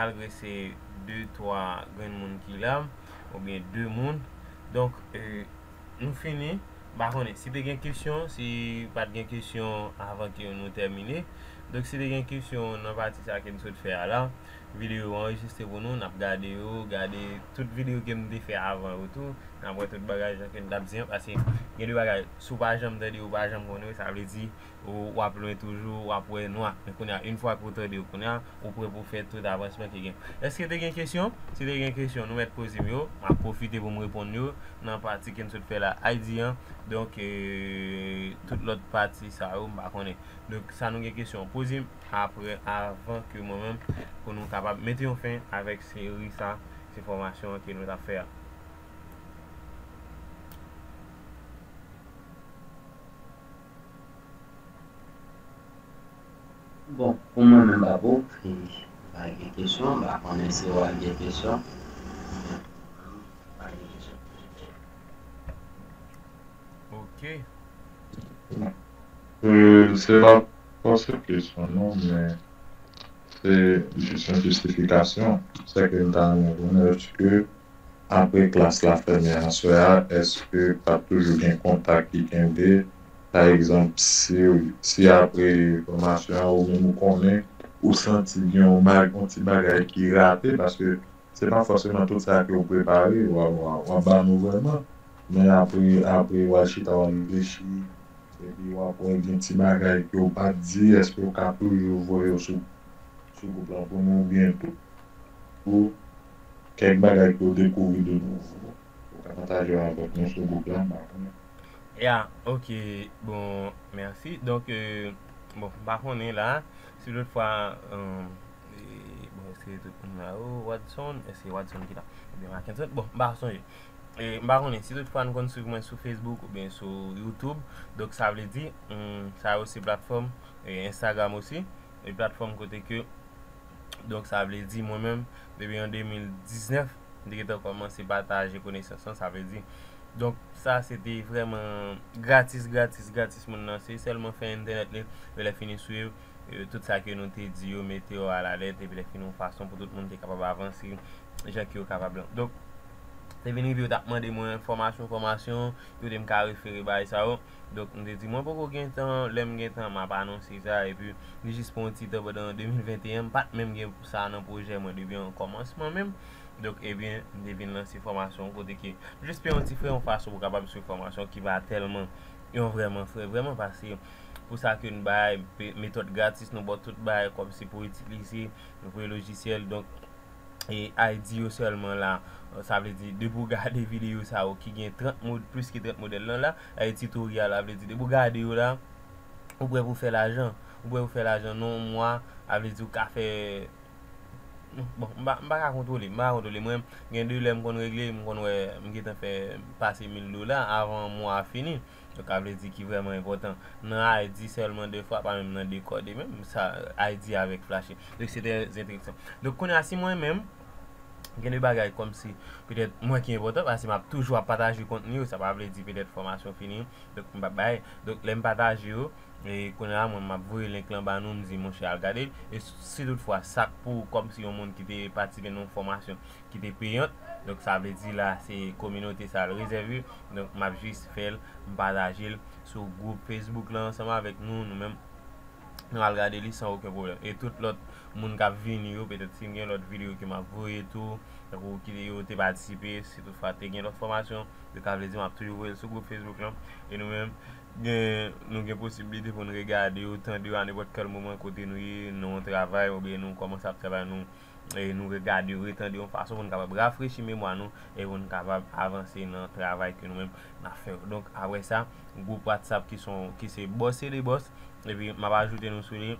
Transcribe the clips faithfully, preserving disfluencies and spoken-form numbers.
malgre se de, twa grenn moun ki la, oubyen de moun. Donk, e, nou fini. M pa konnen si te gen kesyon, si pa t gen kesyon avan ke nou tèmine. Donk, si te gen kesyon nan pati sa ke m sot fè a la, videyo yo anrejistre pou nou, n ap gade yo, gade tout videyo ke m te fè avan yo tou, n ap wè tout bagay jan ke m t ap di an, paske gen de bagay, si w pa janm tande yo, w pa janm konnen yo, sa vle di, ou, w ap lwen toujou, w ap wè nwa. Men kounye a, yon fwa ke w tande yo kounye a, ou prè pou fè tout avansman ki gen. Èske te gen kesyon? Si te gen kesyon, nou mèt poze m yo. M ap pwofite pou m reponn yo nan pati ke n sot fè la, I D an. Donk, e, tout lòt pati sa yo, m pa konnen. Donk, sa nou gen kesyon, poze m apre, avan ke mwen menm, pou nou kapab mete yon fen avèk seri sa, se fòmasyon an ke nou t ap fè a. Bon, pou mwen menm, Babou, e, m pa gen kesyon, m pa konnen si w gen kesyon. Men, m pa gen kesyon. Ok. Euh, se pa fòse kesyon non, men se jis yon jistifikasyon. Se ke m ta renmen konnen èske apre klas la fèmen aswè a, èske p ap toujou gen kontak ki kenbe? Pa egzanp, si, si apre fòmasyon an ou menm ou konnen, ou santi gen yon, yon ti bagay ki rate, paske se pa fòseman tout sa ke w prepare w ap ba nou vrèman, men apre, apre w al chita w al reflechi, epi w ap wè gen ti bagay ke w pa t di, èske w ka toujou voye yo sou, sou gwoup lan pou nou, oubyen tou, pou kèk bagay ke w dekouvri de nouvo, ou ka pataje yo avèk nou sou gwoup lan, m pa konnen. Ya, ok, bon, mèsi. Donk, euh, bon, m pa konnen la, si toutfwa, euh, e, bon, èske tout moun la, oh, Watson, èske Watson ki la? Oubyen Mackenson? Bon, m pa sonje. E, m pa konnen, si toutfwa nou konn swiv mwen sou Facebook oubyen sou YouTube, donk sa vle di, hmm, sa yo se platfòm, e, Instagram osi, e platfòm kote ke, donk sa vle di mwen menm, depi an de mil diznèf, m te gentan kòmanse pataje konesans lan, sa vle di. Donk, sa se te vrèman gratis, gratis, gratis moun nan. Se sèlman fè entènèt li, e lè fini swiv, e, tout sa ke nou te di yo, mete yo alalèt, epi lè fini yon fason pou tout moun te kapab avanse jan ke yo kapab lan. Donk, te vin rive yo t ap mande mwen fòmasyon, fòmasyon, yo te m ka refere bagay sa yo. Donk, m te di, mwen poko gen tan, lè m gen tan, m ap anonse sa, epi li jis pran yon ti tan pandan de mil venteyen, m pa t menm gen sa nan pwojè mwen depi an kòmansman menm. Donk, ebyen, m te vin lanse fòmasyon kote ke jis peye yon ti frè yon fason pou w kapab swiv fòmasyon ki pa tèlman yon vrèman frè, vrèman, paske pou sa ke n bay, pe-, metòd gratis, nou ba w tout bagay kòmsi pou itilize, nou voye lojisyèl, donk, e I D yo sèlman la, sa vle di, depi w gade videyo sa yo ki gen trant mod-, plis ke trant modèl lan la, e titoryal la, vle di, depi w gade yo la, ou prè pou fè lajan, ou prè pou fè lajan nan yon mwa, sa vle di, ou ka fè Bon, m pa, m pa ka kontwole, m pa ka kontwole. Mwen, gen de lè m konn regle, m konn wè, m gentan fè pase mil dola avan mwa a fini. Donk, sa vle di ki vrèman enpòtan. Nan I D sèlman de fwa, pa menm nan dekòde menm, sa, I D avèk flashe. Donk, se trè enteresan. Donk, kounye a, si mwen menm, gen de bagay kòmsi, petèt, mwen ki enpòtan, paske m ap toujou ap pataje kontni yo, sa pa vle di petèt fòmasyon fini, donk, m p ap bay. Donk, lè m pataje yo, E kounye a, mwen, m ap voye link lan ba nou, m di, monchè, al gade l. E si toutfwa, sa k pou, kòmsi yon moun ki te patisipe nan yon fòmasyon ki te peyant, donk, sa vle di la, se kominote sa l rezève. Donk, m ap jis fè l, m pataje l sou gwoup Facebook lan ansanm avèk nou, nou menm, nou al gade li san okenn pwoblèm. E tout lòt moun k ap vini yo, petèt si m gen lòt videyo ke m ap voye tou, tankou ki yo te patisipe, si toutfwa te gen lòt fòmasyon, donk, sa vle di, m ap toujou voye l sou gwoup Facebook lan. E nou menm, gen, nou gen posiblite pou n regade yo, tande yo a nenpòt kèl moman kote nou ye, nan yon travay, oubyen nou kòmanse ap travay, nou, e nou regade yo, retande yo yon fason pou n kapab rafrechi memwa nou e pou n kapab avanse nan travay ke nou menm n ap fè yo. Donk, apre sa, gwoup WhatsApp ki son, ki se Boss et les Boss, epi m ap ajoute nou sou li.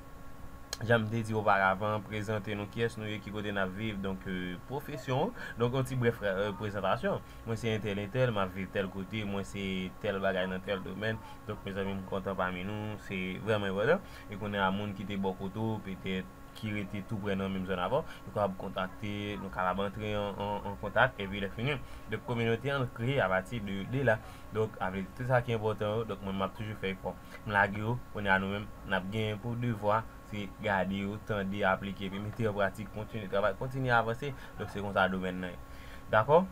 Jan m te di oparavan, prezante nou, kiyès nou ye, ki kote n ap viv, donk, e, pwofesyon, donk, yon ti brèf, e, prezantasyon. Mwen se entèl, entèl, m ap viv tèl kote, mwen se tèl bagay nan tèl domèn. Donk, mezanmi, m kontan pami nou, se vrèman enpòtan. E kounye a, moun ki te bò kote w, petèt, ki rete tou prè nan menm zòn avè w, nou kapab kontakte, nou kapab antre an, an, an kontak, epi lè fini. Donk, kominote an kreye apati de, de la. Donk, avèk tout sa ki enpòtan yo, donk, mwen, m ap toujou fè efò. M lage yo, kounye a nou menm, n ap gen pou devwa se gade yo, tande, aplike, epi mete an pratik, kontinye travay, kontinye avanse. Donk, se konsa domèn nan ye. Dakò?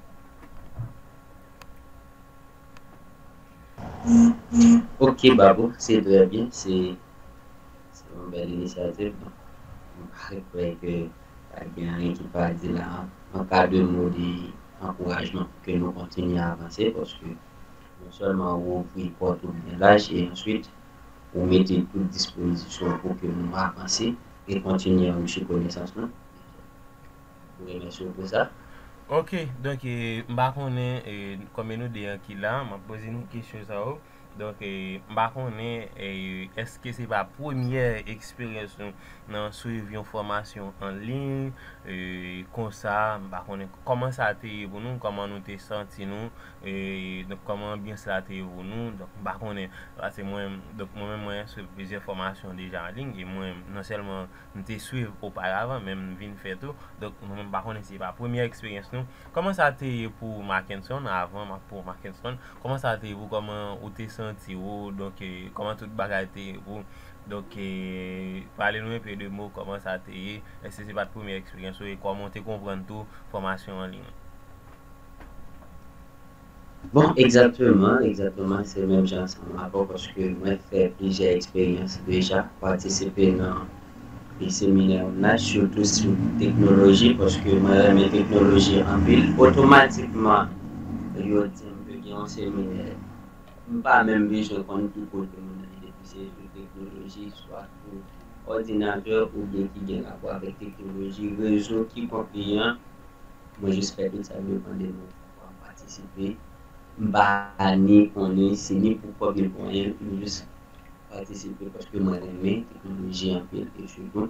Ok, Babou, se trè byen, se se yon bèl inisyativ. Donk, m pa kwè ke pa gen anyen ki pa di la an ka de mo de ankourajman pou ke nou kontinye avanse, paske non sèlman ou ouvri pòt ou byen laj, e answit, ou mete tout dispozisyon pou ke nou avanse e kontinye anrichi konesans nou. M remèsye w pou sa. Ok, donk, e, m pa konnen, e, konbyen nou de an ki la, m ap poze nou kesyon sa yo. Donk, e, m pa konnen, e, èske se pa premyè eksperyans nou nan swiv yon fòmasyon an liy, e, konsa, m pa konnen kòman sa te ye pou nou, kòman nou te santi nou, e, donk, kòman anbyans la te ye pou nou, donk, m pa konnen, paske mwen, donk, mwen menm, mwen swiv plizyè fòmasyon deja an liy, e mwen, non sèlman m te swiv oparavan, men m vin fè tou. Donk, nou menm pa konnen si se pa premyè eksperyans nou. Kòman sa te ye pou Mackenson, avan m ap pou Mackenson, kòman sa te ye pou, kòman ou te santi ou, donk, e, kòman tout bagay te ye pou, donk, e, pale nou enpe de mo, kòman sa te ye, èske se pa t premyè eksperyans ou, e kòman ou te konprann tou fòmasyon an liy? Bon, egzakteman, egzakteman, se menm jan ansanm avè w, paske mwen fè plizyè eksperyans deja, patisipe nan de seminè online, sitou sou teknoloji, paske mwen renmen teknoloji anpil. Otomatikman, yo di m ke gen yon seminè, m pa menm bezwen konn ki kote moun nan ye, depi se sou teknoloji, swa sou òdinatè oubyen ki gen rapò avèk teknoloji, rezo, kikonk li ye, mwen jis fè tout sa yo mande mwen fè pou m patisipe. M pa ni konnen si ni pou kòb ni pou anyen, m jis patisipe paske mwen renmen teknoloji anpil e sitou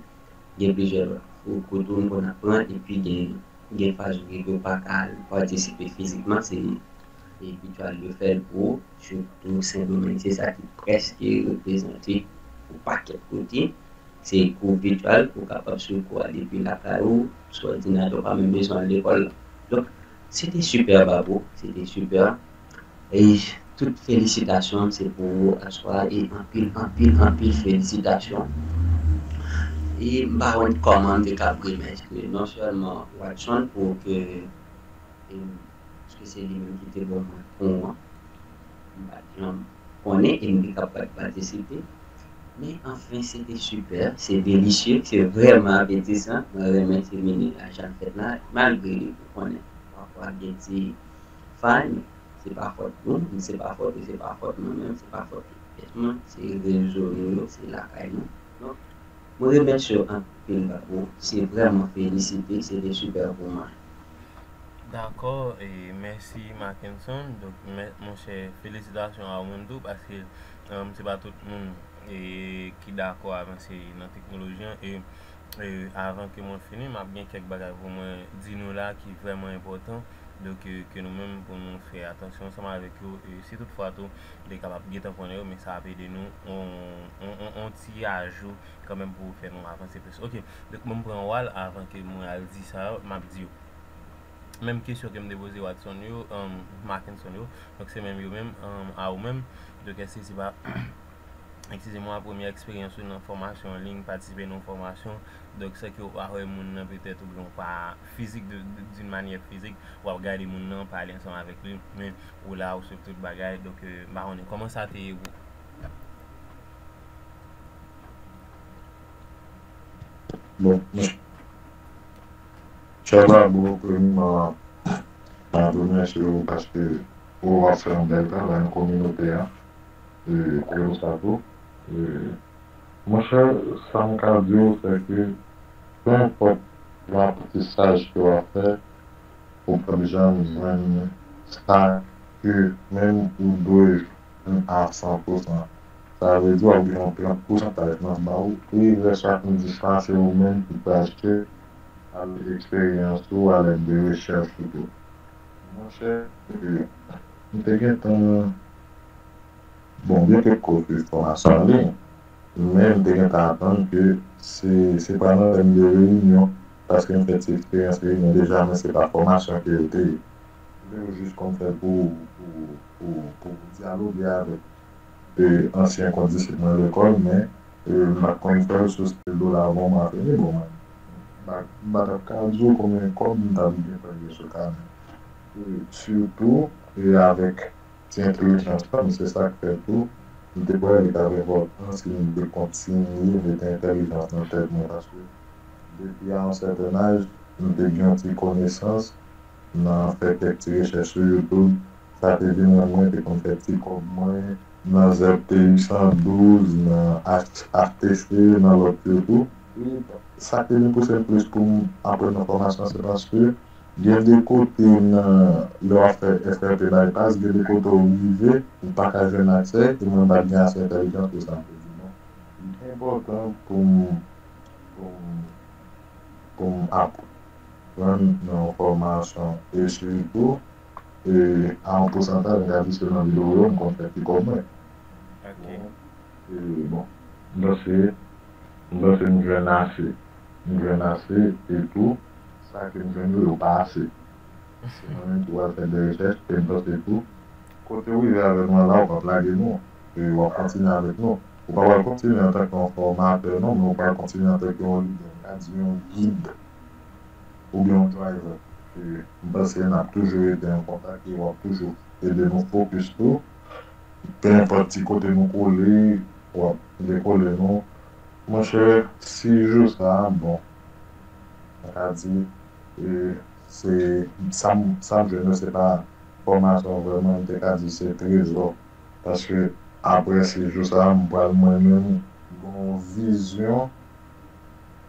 gen plizyè lòt kou tou m konn ap pran epi gen gen faz ou rive ou pa ka al patisipe fizikman, se e, vityèl yo fè l pou ou, sitou Sendomeng, se sa ki prèske reprezante yon pakèt kote. Se kou vityèl, ou kapab swiv kou a depi lakay ou, sou òdinatè, ou pa menm bezwen al lekòl. Donk, se te sipè, Babou, se te sipè. E tout felisitasyon se pou ou aswè a, e anpil, anpil, anpil felisitasyon. E m pa konn kòman m te kab remèsye non sèlman Watson pou ke, e, paske se li menm ki te ban mwen fon an. M pa t janm konnen e m te kab pa t patisipe. Men anfen, se te sipè, se delisye, se vrèman apetisan. Mwen renmen seminè a jan l fèt la, malgre ou konnen pafwa gen ti fay, men se pa fòt nou, se pa fòt ou, se pa fòt mwen menm, se pa fòt tout pyès moun, se rezo nou yo, se lakay nou. Donk, mwen remèsye w anpil, Babou, se vrèman felisite, se te sipè pou mwen. Dakò, e mèsi Mackenson. Donk, mè- monchè, felisitasyon a ou menm tou, paske, um, se pa tout moun, e, ki dakò avanse nan teknoloji an. E, e, avan ke mwen fini, m ap gen kèk bagay pou mwen di nou la ki vrèman enpòtan. Donk, e, ke nou menm pou nou fè atansyon ansanm avèk yo. E, si toutfwa tou, nou kapab gentan konnen yo, men sa ap ede nou on, on, on, on ti ajou kanmenm pou fè nou avanse plis. Ok, donk, mwen pran w al avan ke mwen al di sa yo, m ap di yo. Menm kesyon ke m te poze Watson yo, um, Mackenson yo, donk se menm yo menm, um, a ou menm. Donk, èske se pa, eskize mwa, premyè eksperyans ou nan fòmasyon an liy, patisipe nan yon fòmasyon, donk, san ke w pa wè moun nan petèt, oubyen w pa fizik de, de, d'une manière physique, w ap gade moun nan, pale ansanm avèk li, men ou la, ou swiv tout bagay, donk, euh, m pa konnen kòman sa te ye pou ou. Bon, chè Babou, premyèman, m ap remèsye w paske ou ap fè yon bèl travay nan kominote a. E, kote w sa tou. E, monchè, sa m ka di w, se ke, penenpòt aprantisaj ke w ap fè, ou p ap janm jwenn sa ke menm ou dwe jwenn a san pousan. Sa vle di w ap gen yon trant pousantaj nan ba w, e rès la konn di sa se ou menm ki pral chèche avèk eksperyans ou, avèk de rechèch ou tou. Monchè, e, m te gentan, bon, byen ke m ko swiv fòmasyon an liy, men m te gentan aprann ke se, se pa nan tèm de reyinyon, paske m fè ti eksperyans reyinyon deja, men se pa fòmasyon ke yo te ye. Yo jis konn fè l pou, pou, pou, pou dyaloge avèk, e, ansyen kondisip mwen lekòl, men E m pa t konn fè l sou stil dola avan m a fini, bon, mwen, m pa, m pa t ap ka di w konbyen kòb m t ap gen fè sou kanè. E sitou, e avèk ti entèlijans pa m, se sa k fè tou, m te kwè li t ap enpòtan si m te kontinye mete entèlijans nan tèt mwen, paske depi a yon sèten aj, m te gen yon ti konesans nan fè kèk ti rechèch sou YouTube. Sa te vin rann mwen te konn fè ti kòb mwen nan Z T U san douz, nan H T C, nan lòt yo tou. E sa te vin pouse m plis pou m aprann nan fòmasyon, se paske gen de kote nan, lè w ap fè F R P bypass, gen de kote w rive, ou pa ka jwenn aksè, e mwen m pa t gen ase entèlijans pou sa. M te di, bon, li enpòtan pou m, pou m, pou m aprann nan yon fòmasyon, e sitou, e, a yon pousantaj, m ka di se nan videyo yo m konn fè ti kòb mwen. Ok. Bon, e, bon, m panse, m panse m jwenn ase. M jwenn ase, e tou, sa ke m jwenn yo, yo pa ase. Se mwen menm ki pral fè de rechèch, e m panse tou, kote w rive avè nou an la, ou p ap lage nou, e w ap kontinye avèk nou. Ou pa pral kontinye antanke yon fòmatè, non, men ou pral kontinye antanke yon lidè, m ka di yon gid, oubyen yon driver. E m panse n ap toujou rete an kontak, e w ap toujou ede nou fokis tou. Pe enpòt ti kote nou kole, w ap dekole nou. Monchè, si jou sa a, bon, mwen ka di, e, se, sa m, sa m jwenn yo, se pa fòmasyon vrèman, m te ka di se trezò. Paske apre si jou sa a, m pral mwen menm gen yon vizyon,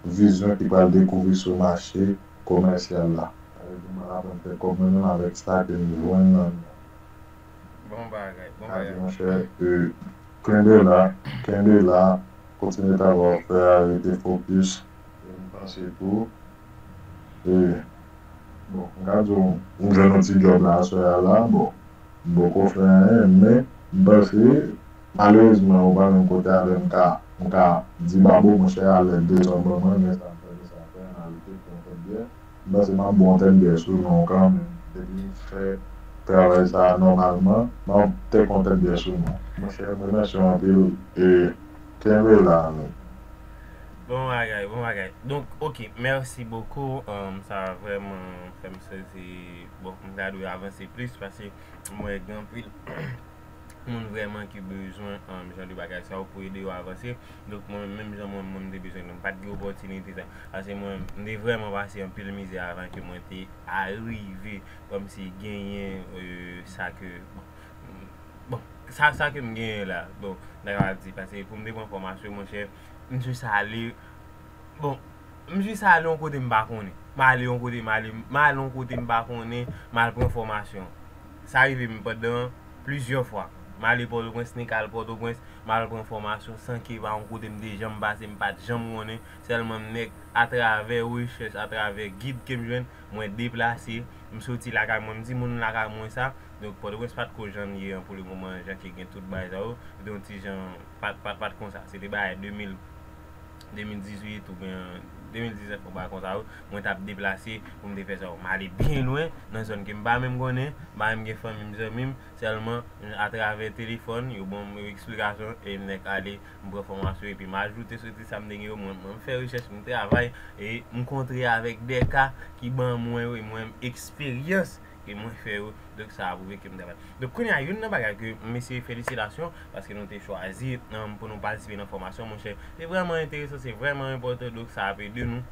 vizyon ki pral dekouvri sou mache komèsyal la. Sa vle di, m pral aprann fè kòb mwen menm avèk sa ke m jwenn nan men. Bon bagay, bon bagay. Monchè, e, kenbe la, kenbe la, kontinye travay w ap fè a, rete fokis. E m panse tou, e, bon, m ka di w, m jwenn yon ti djòb la aswè a la, bon, m poko fè anyen, men m panse, malerezman, ou pa menm kote avè m, m ka, m ka di Babo, monchè, alè de sa w ban mwen, men sa m fè, men sa m fè, m al teke yon kòb byè. M panse m ap bon tèt byè sou non kanmenm. Depi m fè travay sa a nòmalman, m ap tèk yon tèt byè sou non. Monchè, m remèsye w anpil e kenbe la, men. Bon bagay, bon bagay. Donk, ok, mèsi bokou. Um, sa vrèman fè m santi, bon, m ta dwe avanse plis paske m wè gen anpil moun vrèman ki bezwen, um, jan de bagay sa yo pou ede yo avanse. Donk, mwen menm, menm jan mwen, mwen, m te bezwen, m pa t gen opòtinite sa. Paske mwen, m te vrèman pase anpil mizè avan ke mwen te arive, kòmsi genyen, euh, sa ke, bon, bon, sa, sa ke m genyen la. Bon, m ta kapab di, paske pou m te pran fòmasyon, monchè, m jis ale, bon, m jis ale yon kote m pa konnen. M ale yon kote, m ale, m ale yon kote m pa konnen, m al pran fòmasyon. Sa rive m pandan plizyè fwa. M ale Pòtoprens, nik al Pòtoprens, m al pran fòmasyon san ke pa yon kote m te janm pase, m pa t janm konnen. Sèlman m nèk atravè rechèch, atravè gid ke m jwenn, mwen deplase, m soti lakay mwen, m di moun lakay mwen sa. Donk, Pòtoprens pa t ko jan l ye an pou le moman, jan ke gen tout bagay sa yo. Li te yon ti jan, pa t, pa t, pa t konsa. Se te bagay de mil, de mil dizuit oubyen de mil diznèf, yon bagay konsa yo. Mwen t ap deplase pou m te fè sa yo. M ale byen lwen, nan zòn ke m pa menm konnen, m pa menm gen fanmi m, zanmi m. Sèlman, atravè telefòn, yo ban m yon eksplikasyon, e m nèk ale, m pran fòmasyon, epi m ajoute sou ti sa m te gen yo, mwen, mwen m fè rechèch, m travay, e m kontre avèk de ka ki ban mwen yo, e mwen menm eksperyans ke mwen fè yo. Donk, sa a pwouve ke m travay. Donk, kounye a, youn nan bagay ke m eseye felisitasyon, paske nou te chwazi, um, pou nou patisipe nan fòmasyon, monchè. Se vrèman enteresan, se vrèman enpòtan, donk sa ap ede nou.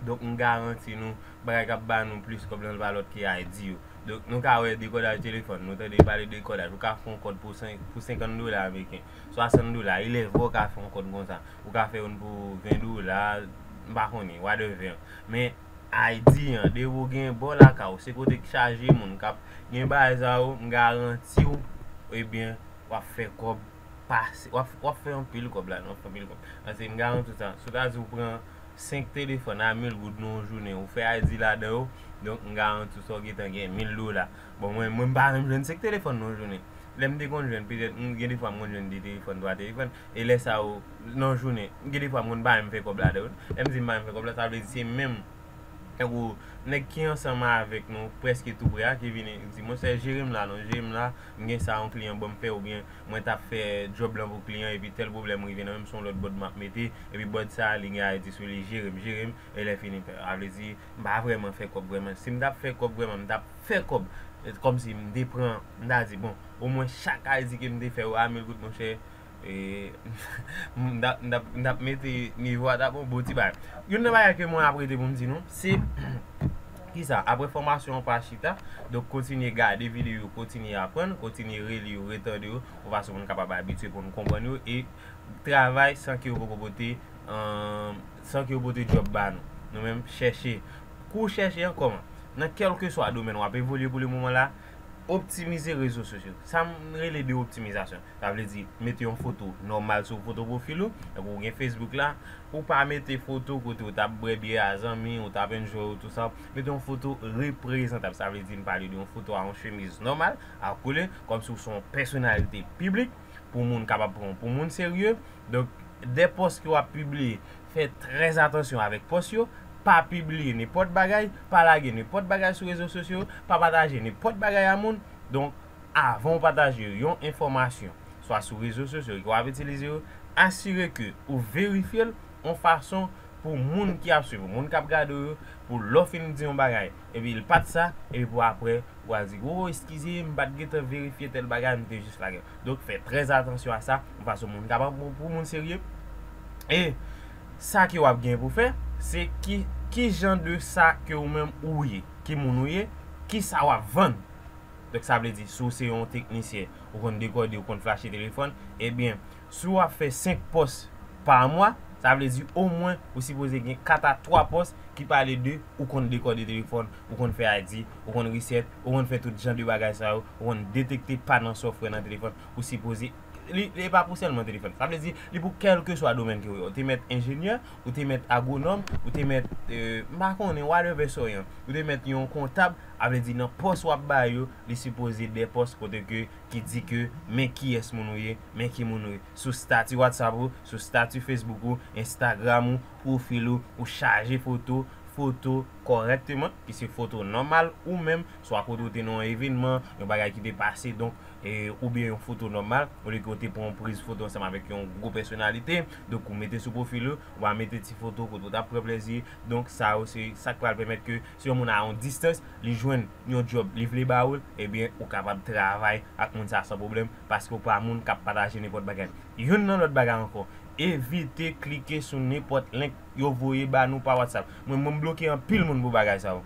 Donk, m garanti nou, bagay k ap ba nou plis kòb lan pa lòt ke I D yo. Donk, nou ka wè dekòdaj telefòn, nou tande pale dekòdaj, ou ka fè yon kòd pou senk, pou senkant dola ameriken, swasant dola, e lè vre ou ka fè yon kòd konsa, ou ka fè youn pou ven dola, m pa konnen, whatever. Men, I D an, depi w gen bò lakay ou, se kote k chaje moun k ap gen bagay sa yo, m garanti w, ebyen, w ap fè kòb pase, w ap, w ap fè anpil kòb la, w ap fè anpil kòb. Paske m garanti w sa, si w ta di w pran senk telefòn a mil goud nan yon jounen, ou fè I D ladan yo, donk m garanti w sa w gentan gen mil dola. Bon, mwen, mwen m pa menm jwenn senk telefòn nan yon jounen. Lè m te konn jwenn, petèt, m, gen de fwa m konn jwenn de telefòn, twa telefòn, e lè sa yo, nan yon jounen, gen de fwa m konn pa menm fè kòb ladan yo. Lè m di m pa menm fè kòb la, sa vle di se menm Nèg ou, nèg ki ansanm avèk nou prèske tou prè a ki vini di, "Monchè, jere m la non, jere m la, m gen sa yon kliyan ban m fè, oubyen mwen t ap fè djòb lan pou kliyan epi tèl pwoblèm rive nan men m, se yon lòt bòd m ap mete, epi bòd sa a li gen Ayiti sou li, jere m, jere m." E lè fini, a vle di, m pa vrèman fè kòb vrèman. Si m t ap fè kòb vrèman, m t ap fè kòb. Kòmsi m te pran, m ta di, bon, omwen chak Ayiti ke m te fè yo a mil goud, monchè, e, m t ap, m t ap, m t ap mete nivo a t ap yon bon ti bagay. Youn nan bagay ke mwen ap rete pou m di nou, se, kisa, apre fòmasyon an pa chita, donk kontinye gade videyo, kontinye aprann, kontinye reli yo, retande yo, pou fason pou n kapab abitye, pou n konprann yo, e travay san ke yo poko pote, euh, san ke yo pote djòb ba nou. Nou menm, chèche. Kou chèche an kòman? Nan kèlkeswa domèn w ap evolye pou le moman la, optimize rezo sosyo. Sa m rele de optimizasyon. Sa vle di, mete yon foto nòmal sou foto pwofil ou. Tankou ou gen Facebook la, ou pa mete foto kote ou t ap bwè byè a zanmi, ou t ap enjoy ou, tou sa. Mete yon foto reprezantab. Sa vle di, n pale de yon foto a yon chemiz nòmal, a koulè, kòmsi ou se yon pèsonalite piblik, pou moun kapab pran w pou moun serye. Donk, de pòs ke w ap pibliye, fè trè atansyon avèk pòs yo. Pa pibliye nenpòt bagay, pa lage nenpòt bagay sou rezo sosyo, pa pataje nenpòt bagay a moun. Donk, avan w pataje yon enfòmasyon, swa sou rezo sosyo ke w ap itilize yo, asire ke ou verifye l yon fason pou moun ki ap swiv ou, moun k ap gade w yo, pou lè w fin di yon bagay, epi l pa t sa, epi pou apre, ou a di, "O, eskize, m pa t gentan verifye tèl bagay, m te jis lage." Donk, fè trè atansyon a sa, yon fason moun kapab pou, pou moun serye. E sa ke w ap gen pou fè, se ki, ki jan de sa ke ou menm ou ye, ki moun ou ye, ki sa w ap vann. Donk, sa vle di, si w se yon teknisyen, ou konn dekòde, ou konn flache telefòn, ebyen, si w ap fè senk pòs pa mwa, sa vle di omwen ou sipoze gen kat a twa pòs ki pale de ou konn dekòde telefòn, ou konn fè I T, ou konn reset, ou konn fè tout jan de bagay sa yo, ou konn detekte pann an software nan telefòn, ou sipoze, li, li pa pou sèlman telefòn. Sa vle di, li pou kèlkeswa domèn ke w ye. Ou te mèt enjenyè, ou te mèt agwonòm, ou te mèt, euh, m pa konnen, whatever sa w ye. Ou te mèt yon kontab, sa vle di nan pòs w ap bay yo, li sipoze de pòs kote ke, ki di ke men kiyès moun ou ye, men ki moun ou ye. Sou stati WhatsApp ou, sou stati Facebook ou, Instagram ou, pwofil ou, ou chaje foto, foto kòrèkteman, ki se foto nòmal ou menm, swa kote ou te nan yon evènman, yon bagay ki te pase, donk, e, oubyen yon foto nòmal, olye ke w te pran yon priz foto ansanm avèk yon gwo pèsonalite, donk ou mete sou pwofil ou, ou pa mete ti foto kote w t ap pran plezi, donk sa yo se sa k pral pèmèt ke si yon moun a yon distans, li jwenn yon djòb, li vle ba ou l, ebyen, ou kapab travay ak moun sa a san pwoblèm, paske w pa moun k ap pataje nenpòt bagay. Youn nan lòt bagay ankò, evite klike sou nenpòt link yo voye ba nou pa WhatsApp. Mwen, mwen bloke anpil moun pou bagay sa yo.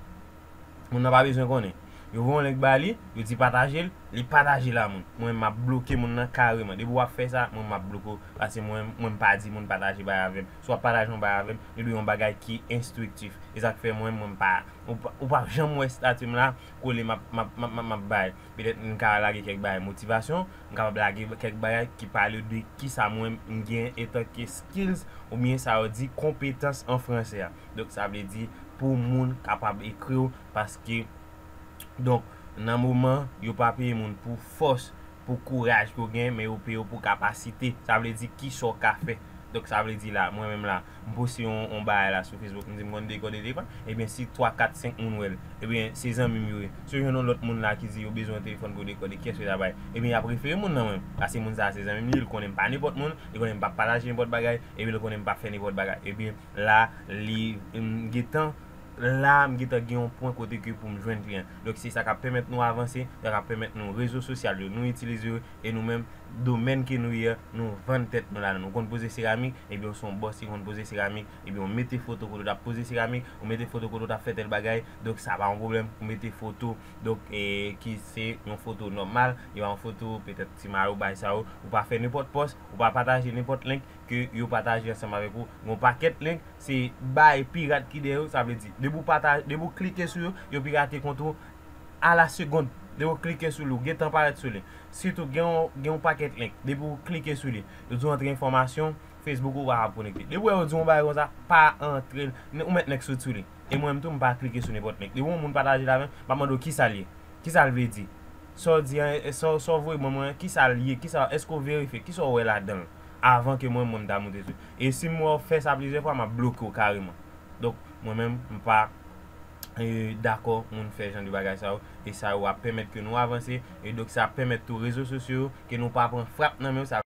Moun nan pa bezwen konnen. Yo voye yon link ba li, yo di pataje l, li pataje l a moun. Mwen, m ap bloke moun nan kareman. Depi w ap fè sa, mwen, m ap bloke w. Paske mwen, mwen, m pa di moun pataje bagay avè m. Si w ap pataje yon bagay avè m, li dwe yon bagay ki enstriktif. E sa k fè mwen, mwen, m pa, ou pa, ou pa janm wè estati m la, kole m ap, m ap, m ap, m ap, m ap bay. Petèt m ka lage kèk bagay motivasyon, m kapab lage kèk bagay ki pale de kisa mwen m gen antanke skills, oubyen sa yo di konpetans an fransè a. Donk, sa vle di pou moun kapab ekri w, paske, donk, nan moman, yo pa peye moun pou fòs, pou kouraj ke w gen, men yo peye w pou kapasite. Sa vle di kisa w ka fè. Donk, sa vle di la, mwen menm la, m poste yon, yon bagay la sou Facebook, m di m konn dekòde telefòn, ebyen, si twa, kat, senk moun wè l, ebyen, se zanmi m yo ye. Si yo jwenn yon lòt moun la ki di yo bezwen yon telefòn pou yo dekòde, kiyès yo ta bay? Ebyen, y ap refere moun nan mwen. Paske moun sa a se zanmi m li ye, li konnen m pa nenpòt moun, li konnen m p ap pataje nenpòt bagay, ebyen, li konnen m p ap fè nenpòt bagay. Ebyen, la, li, m, gentan, la, m gentan gen yon pwen kote ke pou m jwenn kliyan. Donk, se sa k ap pèmèt nou avanse, sa k ap pèmèt nou rezo sosyal yo, nou itilize yo, e nou menm, domèn ke nou ye, nou vann tèt nou ladan. Ou konn poze seramik, ebyen, ou se yon bòs ki konn poze seramik, ebyen, ou mete foto kote w t ap poze seramik, ou mete foto kote w t ap fè tèl bagay, donk, sa pa yon pwoblèm, ou mete foto, donk, e, ki se yon foto nòmal, e pa yon foto, petèt, ti mayo, bagay sa yo, ou pa fè nenpòt pòs, ou pa pataje nenpòt link, ke yo pataje ansanm avèk ou. Gon pakèt link, se bay pirat ki dèyè yo, sa vle di, depi w pataje, depi w klike sou yo, yo pirate kont ou a la segonn. Depi w klike sou li, ou gentan parèt sou li. Sitou, gen yon, gen yon pakèt link, depi w klike sou li, yo di w antre enfòmasyon, Facebook ou pa ap konekte. Depi w wè yo di w yon bagay konsa, pa antre, ou mèt nèk sot sou li. E mwen menm tou, m pa klike sou nenpòt link. Depi yon moun pataje l avè m, m ap mande w kisa l ye. Kisa l vle di? Sa w di an, sa w, sa w voye ban mwen an, kisa l ye? Kisa, èske w verifye? Kisa w wè ladan l? Avan ke mwen, mwen ta moute sou. E si m wè w fè sa plizyè fwa, m ap bloke w kareman. Donk, mwen menm, m pa, e, dakò moun fè jan de bagay sa yo, e sa yo ap pèmèt ke nou avanse, e donk sa ap pèmèt tou rezo sosyo yo ke nou pa pran frap nan men yo, sa